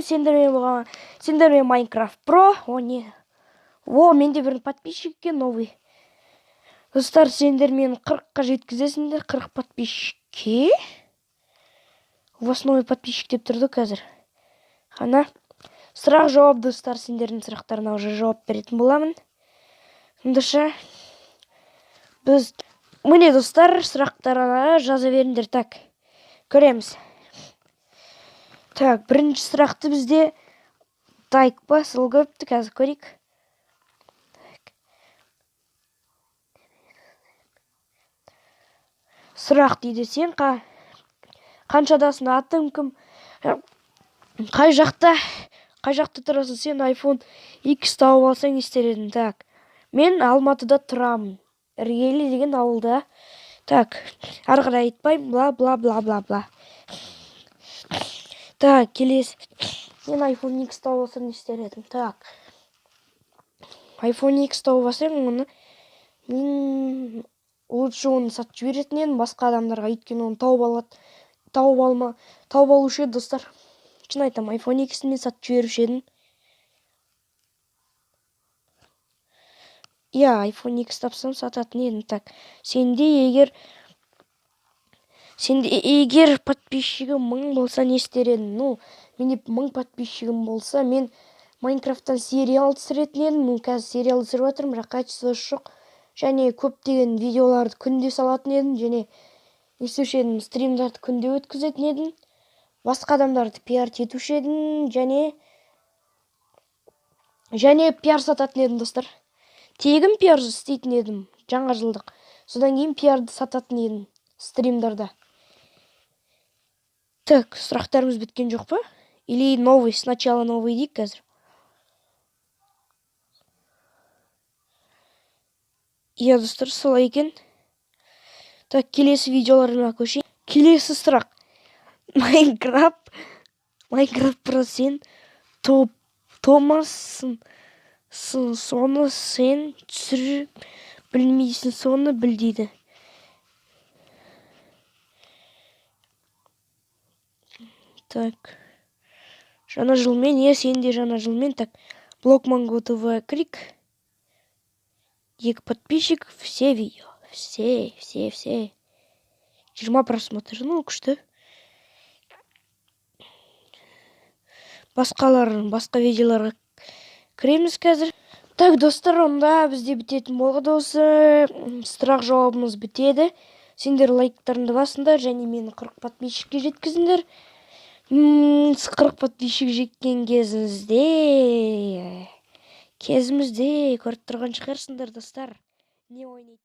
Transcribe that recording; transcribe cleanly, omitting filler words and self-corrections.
Сәлем, сендермен болған, сендермен Майнкрафт Про. О, не? О, менде бір подписчик екен новый. Достар, сендер мені 40-қа жеткізесіңдер, 40 подписчикке. У вас новый подписчик деп тұрды қазір. Қана. Сұрақ жауап, достар, сендердің сұрақтарына уже жауап беретін боламын. Ендеше біз, міне, достар, сұрақтарына жаза беріңдер. Так, көреміз. Так, бірінші сұрақты бізде лайк па, сол көпті, қазір көрейік. Так. Сұрақ дейді: сен қаншадасың, атың кім, қай жақта тұрасың, сен iPhone X тауып алсаң, не істер едің? Так, мен Алматыда тұрамын, Іргелі деген ауылда. Так, ары қарай айтпаймын, бла бла бла бла бла. Так, келесі. Мен iPhone X тауып алсам, не істер едім? Так, iPhone X тауып алсаң, оны мен лучше оны сатып жіберетін едім басқа адамдарға, өйткені оны тауып алады, тауып алма, тауып алушы еді, достар. Шын айтамын, iPhone X-ті мен сатып жіберуші едім. Иә, iPhone X тапсам, сататын едім. Так, сенде егер подписчигің 1000 болса, не істер едің? Ну, менде 1000 подписчигім болса, мен Майнкрафттан сериал түсіретін едім. Мен қазір сериал түсіріп жатырмын, бірақ качествосы жоқ. Және көптеген видеоларды күнде салатын едім. Және не істеуші едім? Стримдарды күнде өткізетін едім, басқа адамдарды пиар етуші едім және пиар сататын едім, достар. Тегін пиар істейтін едім жаңа жылдық, содан кейін пиарды сататын едім стримдарда. Так, сұрақтарымыз біткен жоқ па? Или новый, сначала новый дейік қазір. Иә, достар, солай екен. Так, келесі видеоларыма көшейін. Келесі сұрақ. Майнкрафт Про, сен топ Томассың, соны сен түсіріп білмейсің, соны біл дейді. Так, жаңа жылмен, иә, сен де жаңа жылмен. Так, блог Манго ТВ крик. Екі подписчик, все видео, все, все, все. 20 просмотр, ну, күшті. Басқалар, басқа видеоларға кіреміз қазір. Так, достар, онда бізде бітетін болды осы. Сұрақ жауабымыз бітеді. Сендер лайктарыңды басыңдар және мені 40 подписчикке жеткізіңдер. 40 подписчик жеткен кезімізде көріп тұрған шығарсыңдар, достар. Не ойнайтын